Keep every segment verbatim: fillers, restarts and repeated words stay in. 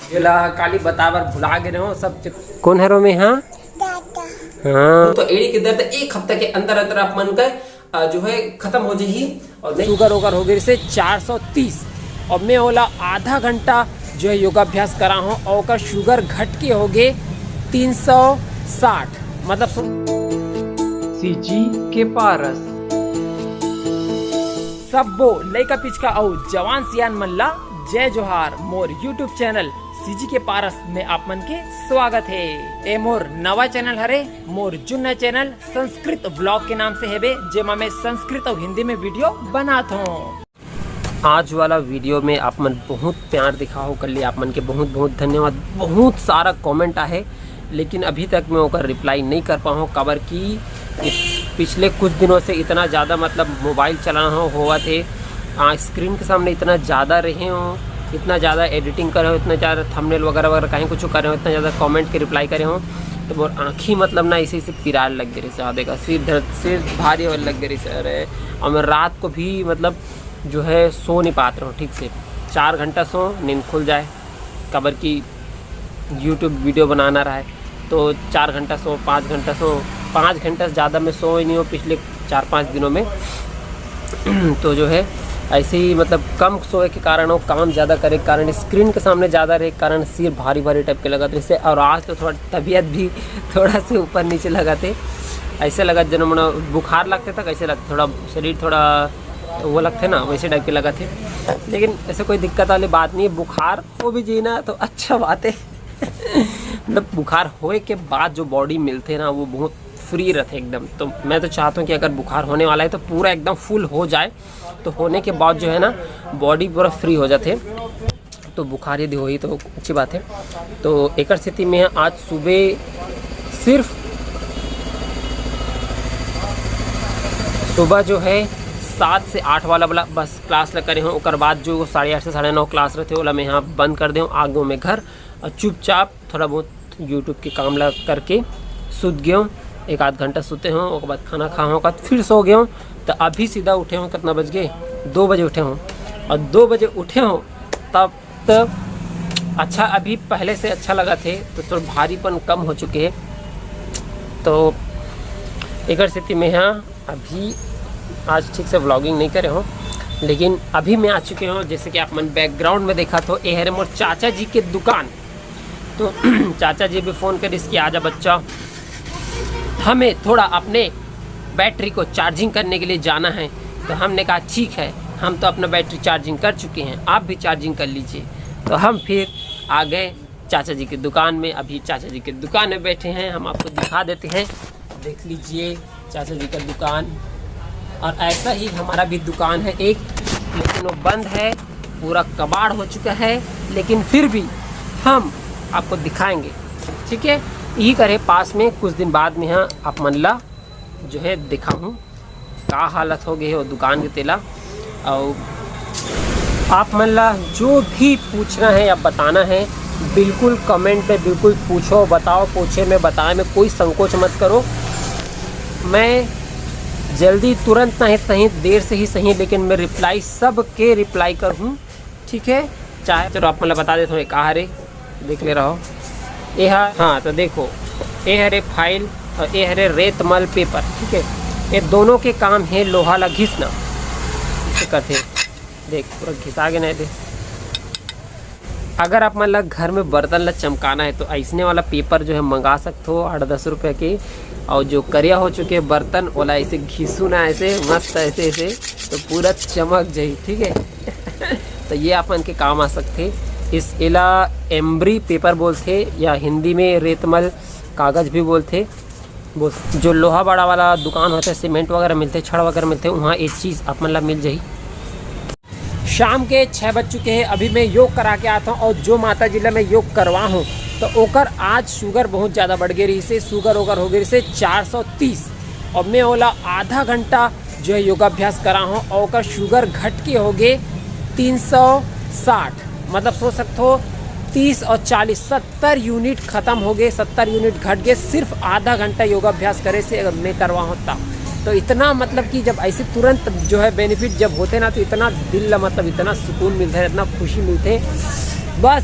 जेला काली बताबर भुला गे रहो सब। कौन हरो मैं? हाँ, हाँ। तो एड़ी के दर्द एक हफ्ता के अंदर अंदर आप मन का, अ, जो है, खत्म हो जाही। और नहीं, शुगर ओकर हो गई से चार सौ तीस, और मैं ओला आधा घंटा जो है योगाभ्यास करा हूँ, और ओकर शुगर घट के हो गए तीन सौ साठ। मतलब सुन, सीजी के पारस। सब्बो लइका पिचका अउ जवान सियान मन ला जय जोहार। मोर YouTube चैनल सीजी के पारस में आप मन के स्वागत हे। ए मोर नवा चैनल हरे, मोर जुन्ना चैनल संस्कृत व्लॉग के नाम से हेबे, जेमा मैं संस्कृत अउ हिंदी में वीडियो बनात हूँ। आज वाला वीडियो में आप मन बहुत प्यार दिखा हो, कर लिए आप मन के बहुत बहुत धन्यवाद। बहुत सारा कमेंट आहे, लेकिन अभी तक मैं ओकर रिप्लाई नहीं कर पाऊँ, काबर कि पिछले कुछ दिनों से इतना ज़्यादा, मतलब, मोबाइल चलाना हो होवत हे, आ, स्क्रीन के सामने इतना ज़्यादा रहे हो, इतना ज़्यादा एडिटिंग करे हो, इतना ज़्यादा थंबनेल वगैरह वगैरह कहीं कुछ करे हो, इतना ज़्यादा कमेंट के रिप्लाई करे हो, तो मोर आँखी, मतलब ना, ऐसे ऐसे पिराए लग गए रहिस, देखा, सिर दर्द, सिर भारी होने लग गए रहिस, अरे। और मैं रात को भी, मतलब, जो है, सो नहीं पात रहो ठीक से। चार घंटा सो, नींद खुल जाए, काबर कि YouTube वीडियो बनाना रहा है, तो चार घंटा सो, पाँच घंटा सो, पाँच घंटा से ज़्यादा मैं सो ही नहीं हूँ पिछले चार पाँच दिनों में। तो जो है, ऐसे ही, मतलब, कम सोए के कारण और काम ज़्यादा करे के कारण, स्क्रीन के सामने ज़्यादा रहे के कारण सिर भारी भारी टाइप के लगत रहिसे। और आज तो थोड़ा तबीयत भी थोड़ा से ऊपर नीचे लगत हे, ऐसे लगत जनो मनो बुखार लगते था, कैसे लगते, थोड़ा शरीर थोड़ा वो लगते ना, वैसे टाइप के लगत हे। लेकिन ऐसे कोई दिक्कत वाली बात नहीं है, बुखार हो भी जी ना तो अच्छा बात है। मतलब, बुखार होए के बाद जो बॉडी मिलते ना, वो बहुत फ्री रहते एकदम। तो मैं तो चाहता हूँ कि अगर बुखार होने वाला है तो पूरा एकदम फुल हो जाए, तो होने के बाद जो है ना, बॉडी पूरा फ्री हो जाते। तो बुखार यदि होही तो अच्छी बात है। तो एकर स्थिति में आज सुबह सिर्फ, सुबह जो है, सात से आठ वाला, वाला बस क्लास ला करे हूँ। ओकर बाद जो साढ़े आठ से साढ़े नौ क्लास रहते, ओला मैं यहाँ बंद कर दे हूँ, आ गए मैं घर और चुपचाप थोड़ा बहुत YouTube के काम ला करके सुत गए हूँ। एक आध घंटा सुते हूँ, ओकर बाद खाना खा हूँ, ओकर बाद फिर सो गए हूँ। तो अभी सीधा उठे हूँ, कितना बज गए? दो बजे उठे हूँ। और दो बजे उठे हूँ तब तो अच्छा, अभी पहले से अच्छा लगत हे, तो थोड़ा भारीपन कम हो चुके है। तो एकर स्थिति में, हाँ, अभी आज ठीक से व्लॉगिंग नहीं करे हो, लेकिन अभी मैं आ चुके हूँ। जैसे कि आप मन बैकग्राउंड में देखा तो, ये हरे मोर चाचा जी के दुकान। तो चाचा जी भी फ़ोन करिस कि आजा बच्चा, हमें थोड़ा अपने बैटरी को चार्जिंग करने के लिए जाना है। तो हमने कहा, ठीक है, हम तो अपना बैटरी चार्जिंग कर चुके हैं, आप भी चार्जिंग कर लीजिए। तो हम फिर आ गए चाचा जी की दुकान में। अभी चाचा जी की दुकान में बैठे हैं, हम आपको दिखा देते हैं, देख लीजिए चाचा जी का दुकान। और ऐसा ही हमारा भी दुकान है एक, लेकिन वो बंद है, पूरा कबाड़ हो चुका है, लेकिन फिर भी हम आपको दिखाएंगे, ठीक है। यही करे पास में, कुछ दिन बाद में यहाँ आप मन ला जो है दिखाऊँ का हालत हो गई है वो दुकान के, तेला। और आप मन ला जो भी पूछना है या बताना है, बिल्कुल कमेंट में बिल्कुल पूछो, बताओ, पूछे में, बताए में कोई संकोच मत करो। मैं जल्दी, तुरंत नहीं सही, देर से ही सही, लेकिन मैं रिप्लाई, सब के रिप्लाई करूँ, ठीक है। चाहे चलो आप मन ला बता देता हूँ, एक आ रे, देख ले रहो, ये हा, हाँ, तो देखो, ये हरे फाइल और ये हरे रेतमल पेपर, ठीक है। ये दोनों के काम है लोहा ला घिसना, इसे कहते हैं। देख, पूरा घिसा के नहीं दे। अगर आप मन ला घर में बर्तन ला चमकाना है, तो ऐसने वाला पेपर जो है मंगा सकते हो, आठ दस रुपये के। और जो करिया हो चुके हैं बर्तन, ओला ऐसे घिसू ना, ऐसे मस्त, ऐसे, ऐसे, तो पूरा चमक जाही, ठीक है। तो ये आप मन के काम आ सकते। इस एला एम्ब्री पेपर बोलते, या हिंदी में रेतमल कागज भी बोलते। बोल, जो लोहा बड़ा वाला दुकान होते, सीमेंट वगैरह मिलते, छड़ वगैरह मिलते, वहाँ ये चीज़ आप मन ला मिल जाही। शाम के छः बज चुके हैं, अभी मैं योग करा के आता हूँ, और जो माता जी ला मैं योग करवा हूँ, तो ओकर आज शुगर बहुत ज़्यादा बढ़ गई रहिसे, शुगर ओकर हो गई रहिसे चार सौ तीस, और मैं ओला आधा घंटा जो है योगाभ्यास करा हूँ, और ओकर शुगर घट के हो गए तीन सौ साठ, मतलब सोच सकते हो, तीस और चालीस, सत्तर यूनिट खत्म हो गए, सत्तर यूनिट घट गए, सिर्फ आधा घंटा योगाभ्यास करे से अगर मैं करवा हूँ तब। तो इतना, मतलब कि जब ऐसे तुरंत जो है बेनिफिट जब होते ना, तो इतना दिल ला, मतलब, इतना सुकून मिलता है, इतना खुशी मिलते है। बस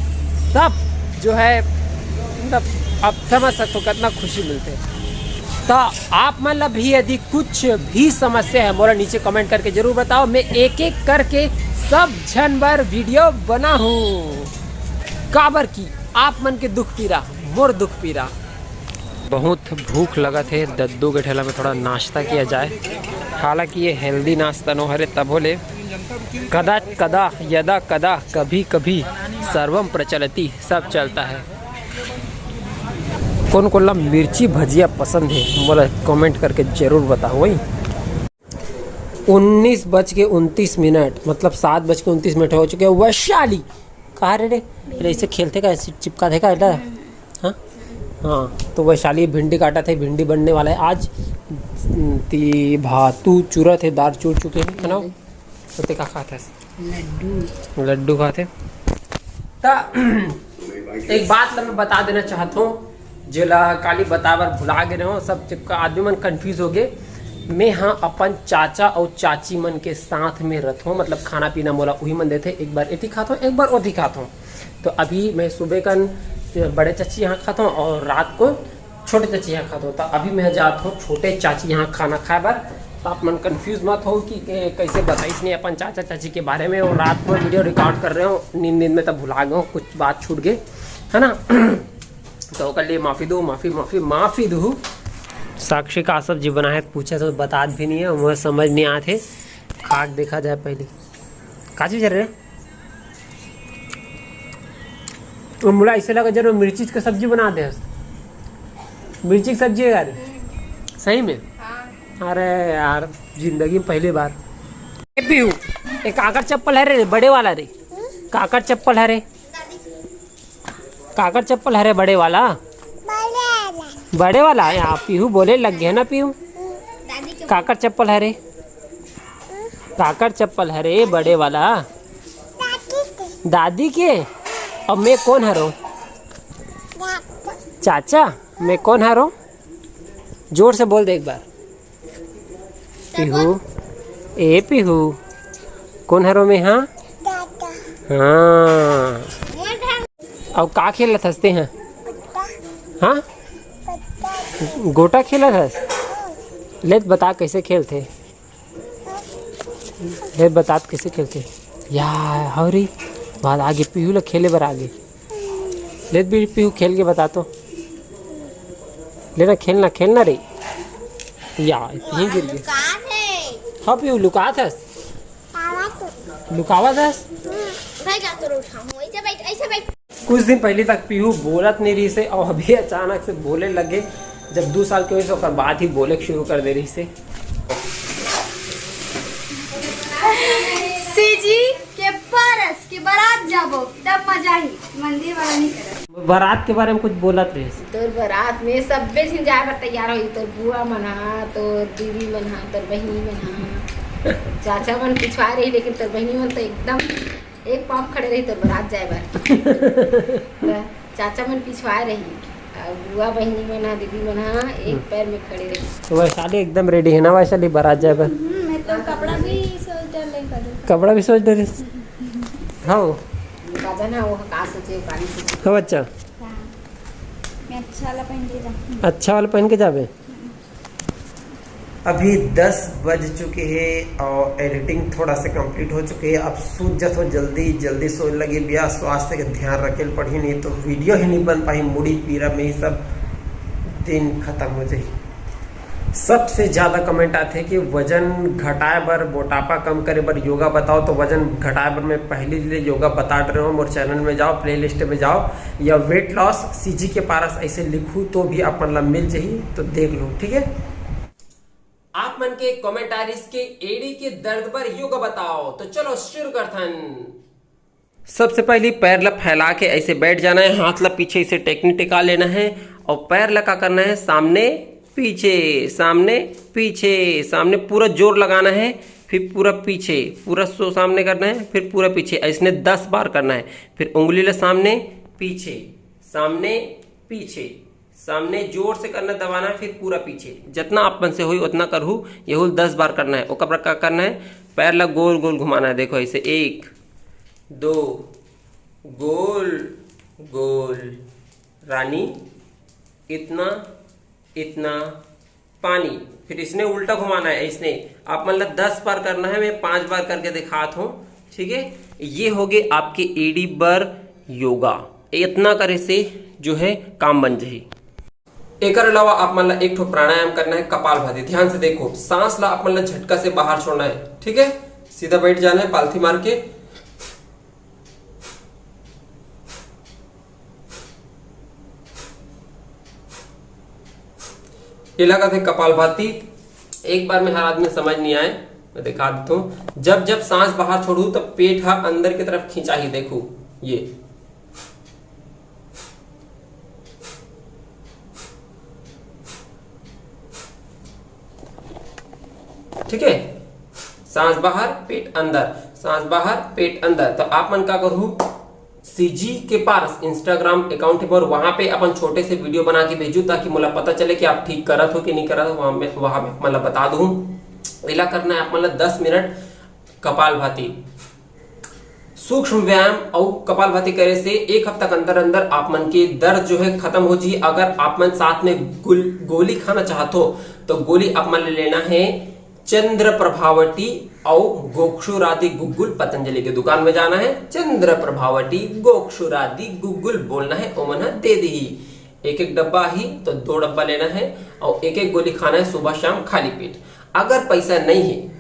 सब जो है, मतलब, आप समझ सकते हो कितना खुशी मिलते। तो आप मन ला भी यदि कुछ भी समस्या है, मोला नीचे कमेंट करके जरूर बताओ, मैं एक एक करके सब झन बर वीडियो बनाहूँ। काबर कि आप मन के दुख पीरा मोर दुख पीरा। बहुत भूख लगत हे दद्दू के ठेला में, थोड़ा नाश्ता किया जाए। हालांकि ये हेल्दी नाश्ता नो हरे, तभो ले कदा कदा, यदा कदा, कभी कभी सर्वम प्रचलति, सब चलता है। कोन कोन ला मिर्ची भजिया पसंद है, मोला कमेंट करके जरूर बताओ भाई। उन्नीस बज के उनतीस मिनट, मतलब सात बज के उनतीस मिनट हो चुके हैं। वैशाली, कहाँ रे रे? अरे, इसे खेलते का, ऐसे चिपका देगा, ऐसा? हाँ, हाँ। तो वैशाली भिंडी काटा थे, भिंडी बनने वाला है आज। ती भातू चूरा थे, दार चूर चुके हैं, है ना? तो ते का खात हस? लड्डू। लड्डू खात हे। ता एक बात ला मैं बता देना चाहत हूँ, जेला काली बताए बर भुला गे रहूँ, सब चिपका आदमी मन कंफ्यूज हो गए। मैं हाँ अपन चाचा और चाची मन के साथ में रहत हूँ, मतलब खाना पीना मोला उही मन देथे, एक बार एती खात हूँ, एक बार ओती खात हूँ। तो अभी मैं सुबह कन बड़े चाची यहाँ खात हूँ और रात को छोटे चाची यहाँ खात हूँ। तो अभी मैं जात हूँ छोटे चाची यहाँ खाना खाए बर। तो आप मन कंफ्यूज मत हो कि ए, कैसे बताइस नहीं अपन चाचा चाची के बारे में, और रात में वीडियो रिकॉर्ड कर रहे हो, नींद नींद में तब भुला गए हो, कुछ बात छूट गए, है ना? तो ओकर लिए माफी दो, माफी, माफी, माफी दो। साक्षी का सब्जी बनाए पूछे तो बतात भी नहीं है, मुझे समझ नहीं आते। खाक देखा जाए पहले, का चीज रे? मोला ऐसे लगा जरूर मिर्ची के सब्जी बना दे। मिर्ची की सब्जी है यार, सही में? हाँ। अरे यार, जिंदगी में पहली बार। ए पीहू, एक काकर चप्पल है रे, बड़े वाला रे। काकर चप्पल है रे। काकर चप्पल हरे बड़े वाला? बड़े वाला। बड़े वाला? यहाँ पीहू बोले लग गया ना पीहू। दादी के काकर चप्पल हरे? काकर चप्पल हरे बड़े वाला? दादी के। दादी के? अब मैं कौन हरो? चाचा। चाचा, मैं कौन हरो? जोर से बोल दे एक बार। पीहू, ए पीहू, कौन हरो मैं? हाँ, दादा। हाँ। अउ का खेलत हस ते? हाँ, पत्ता। हाँ, पत्ता। गोटा खेलत हस? ले त बता कैसे खेलथे। ले त बता त कैसे खेलथे। या, हौ रे, बात आगे पीहू ला खेले बर आगे। ले त भी पीहू खेल के बता तो। ले ना, खेलना, खेलना रे। या, यहीं गिर गए। लुकात है। हाँ पीहू, लुकात हस? लुकावत हस? भाई का तो उठाऊं, ऐसे बैठ, ऐसे बैठ। कुछ दिन पहले तक पीहू बोलत नहीं रहिस हे और अभी अचानक से बोले लगे। जब दो साल के होइस, ओकर बाद ही बोले शुरू कर दे रहिस हे। सीजी के परस के बारात जाबो, तब मजा ही। मंदिर वाला नहीं करत। बारात के बारे में कुछ बोलत रहिस। तोर बारात में सब्बे झिन जाए बर तैयार होई, तोर बुआ मन हा, तोर दीदी मन हा, तोर बहिनी मन हा। चाचा मन पिछुआ रही, लेकिन तोर बहिनी मन तो एकदम एक पाँव खड़े रही तोर बारात जाए बर। त चाचा मन पिछुआ रही, अउ बुआ बहिनी मन हा, दीदी मन हा एक हम्म। पैर में खड़े रही। तो वैशाली एकदम रेडी है ना वैशाली, बारात जाए बर? हम्म, मैं तो कपड़ा भी सोच डाले करूँ। कपड़ा भी सोच डाले। हाँ। का जाना वो का सोचे, का नहीं सोचे। हाँ, अच्छा। हाँ। मैं अच्छा वाला पहन के जाऊँ। अच्छा वाला पहन के जाबे। अभी दस बज चुके हे और एडिटिंग थोड़ा सा कंप्लीट हो चुके हे। अब सूत जथो जल्दी, जल्दी सोए लगे। बिया स्वास्थ्य के ध्यान रखे ल पड़ही, नहीं तो वीडियो ही नहीं बन पाही। मुड़ी पीरा में ही सब दिन खत्म हो जाही। सबसे ज़्यादा कमेंट आथे कि वजन घटाए बर, मोटापा कम करे बर योगा बताओ। तो वजन घटाए बर मैं पहले ले योगा बता रहे हूँ, मोर चैनल में जाओ, प्लेलिस्ट में जाओ, या वेट लॉस सीजी के पारस ऐसे लिखू तो भी अपन ला मिल जाही, तो देख लो, ठीक है। आप मन के कमेंट आ रहिस के एड़ी के दर्द बर योगा बताओ, तो चलो शुरू करथन। सबसे पहले पैर ला फैला के ऐसे बैठ जाना है, हाथ ला पीछे ऐसे टेकनी टिका लेना है और पैर ला का करना है, सामने पीछे, सामने पीछे, सामने पूरा जोर लगाना है, फिर पूरा पीछे, पूरा सो सामने करना है, फिर पूरा पीछे, ऐसने दस बार करना है। फिर उंगली ला सामने पीछे, सामने पीछे, सामने जोर से करना, दबाना, फिर पूरा पीछे। जितना आप मन से होई उतना करहू। यहू दस बार करना है। ओकर बाद का करना है, पैर ला गोल गोल घुमाना है। देखो ऐसे एक, दो, गोल, गोल रानी, इतना इतना पानी। फिर इसने उल्टा घुमाना है, इसने आप मन ला दस बार करना है, मैं पांच बार करके दिखात हूँ। ठीक है, ये हो गए आपके एड़ी बर योगा। इतना करे से जो है काम बन जाही। एकर अलावा आप मन ला एक ठो प्राणायाम करना है, कपालभाति। ध्यान से देखो, सांस ला आप मन ला झटका से बाहर छोड़ना है। ठीक है, सीधा बैठ जाना है पालथी मार के। ये लगा थे कपालभाति। एक बार में हर आदमी समझ नहीं आए, मैं दिखा देता हूँ। जब जब सांस बाहर छोड़ू, तब पेट हा अंदर की तरफ खींचा ही। देखो, ये, ठीक है, सांस बाहर पेट अंदर, सांस बाहर पेट अंदर। तो आप मन का करू, सीजी के पारस Instagram account है मोर, वहां पे अपन छोटे से वीडियो बना के भेजू, ताकि मोला पता चले कि आप ठीक करत हो कि नहीं करत हो। वहां में, वहां में मतलब बता दूं, एला करना है आप मतलब दस मिनट कपालभाति। सूक्ष्म व्यायाम अउ कपालभाति करे से एक हफ्ता के अंदर अंदर आप मन के दर्द जो है खत्म हो जी। अगर आप मन साथ में गुल-, गोली खाना चाहत हो, तो गोली आप मन ले लेना है चंद्र प्रभावटी अउ गोक्षुरादि गुग्गुल। पतंजलि के दुकान में जाना है, चंद्र प्रभावटी गोक्षुरादि गुग्गुल बोलना है, ओमन ह दे दिही। एक एक डब्बा ही तो दो डब्बा लेना है अउ एक एक गोली खाना है सुबह शाम खाली पेट। अगर पैसा नहीं है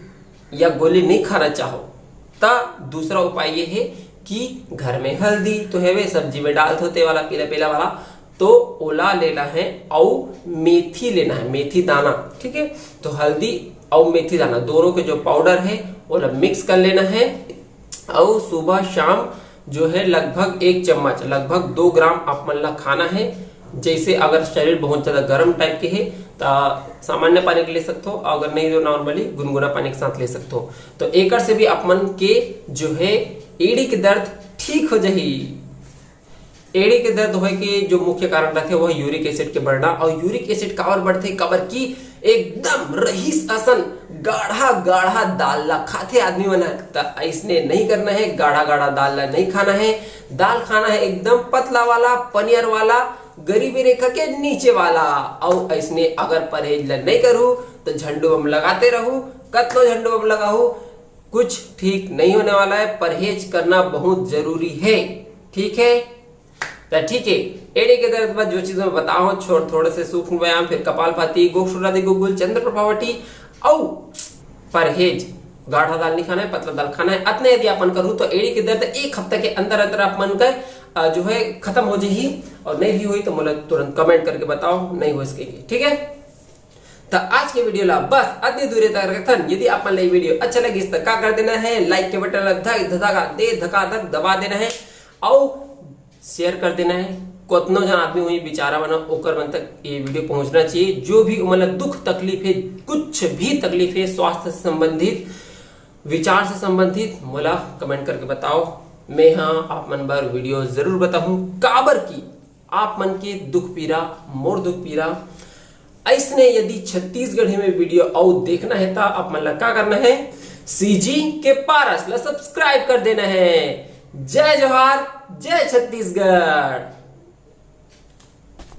या गोली नहीं खाना चाहो, त दूसरा उपाय ये है कि घर में हल्दी तो हेवे, सब्जी में डालत होते वाला पीला पीला वाला, तो ओला लेना है अउ मेथी लेना है, मेथी दाना। ठीक है, तो हल्दी अउ मेथी दाना दोनों के जो पाउडर है, ओला मिक्स कर लेना है अउ सुबह शाम जो है लगभग एक चम्मच, लगभग दो ग्राम आप मन ला खाना है। जैसे अगर शरीर बहुत ज्यादा गर्म टाइप के है, तो सामान्य पानी के ले सकते हो, अगर नहीं तो नॉर्मली गुनगुना पानी के साथ ले सकते हो। तो एकर से भी आप मन के जो है एड़ी के दर्द ठीक हो जाही। एड़ी के दर्द होए के जो मुख्य कारण रहथे, वो यूरिक एसिड के बढ़ना। और यूरिक एसिड काबर बढ़थे? काबर कि एकदम रईस असन गाढ़ा गाढ़ा दाल ला खाथे आदमी मन ह। त अइसने नहीं करना है, गाढ़ा गाढ़ा दाल ला नहीं खाना है। दाल खाना है एकदम पतला वाला, पनियर वाला, गरीबी रेखा के नीचे वाला। अउ अइसने अगर परहेज ला नहीं करू, तो झंडू बम लगाते रहू, कतनो झंडू बम लगाहू, कुछ ठीक नहीं होने वाला है। परहेज करना बहुत जरूरी है। ठीक है, तो ठीक है, एड़ी के दर्द बर जो चीज मैं बताओ, छोड़, थोड़े से सूक्ष्म व्यायाम, फिर कपालभाति, गोक्षुरादि गुग्गुल, चंद्र प्रभावटी, अउ परहेज, गाढ़ा दाल नहीं खाना है, पतला दाल खाना है। अतने यदि अपन करू, तो एड़ी के दर्द एक हफ्ता के अंदर अंदर आप मन का, अ, जो है, खत्म हो जाही। और नहीं भी हुई, तो मोला तुरंत कमेंट करके बताओ, नहीं हो सकेगी। ठीक है, तो आज के वीडियो ला बस अतनी दूरी तक रखथन। यदि आप मन ला ये वीडियो अच्छा लगिस, तो का कर देना है? लाइक के बटन ला धक धका दे, धका धक दबा देना है, अउ शेयर कर देना है। कतनो जन आदमी हुई बेचारा मन, ओकर मन तक ये वीडियो पहुंचना चाहिए। जो भी उमन ला दुख तकलीफ है, कुछ भी तकलीफ है, स्वास्थ्य से संबंधित, विचार से संबंधित, मोला कमेंट करके बताओ। मैं हाँ आप मन बर वीडियो जरूर बताहूँ, काबर की आप मन के दुख पीरा, मोर दुख पीरा। अइसने यदि छत्तीसगढ़ी में वीडियो अउ देखना है, तो आप मन ला का करना है? सीजी के पारस ला सब्सक्राइब कर देना है। जय जोहार, जय छत्तीसगढ़।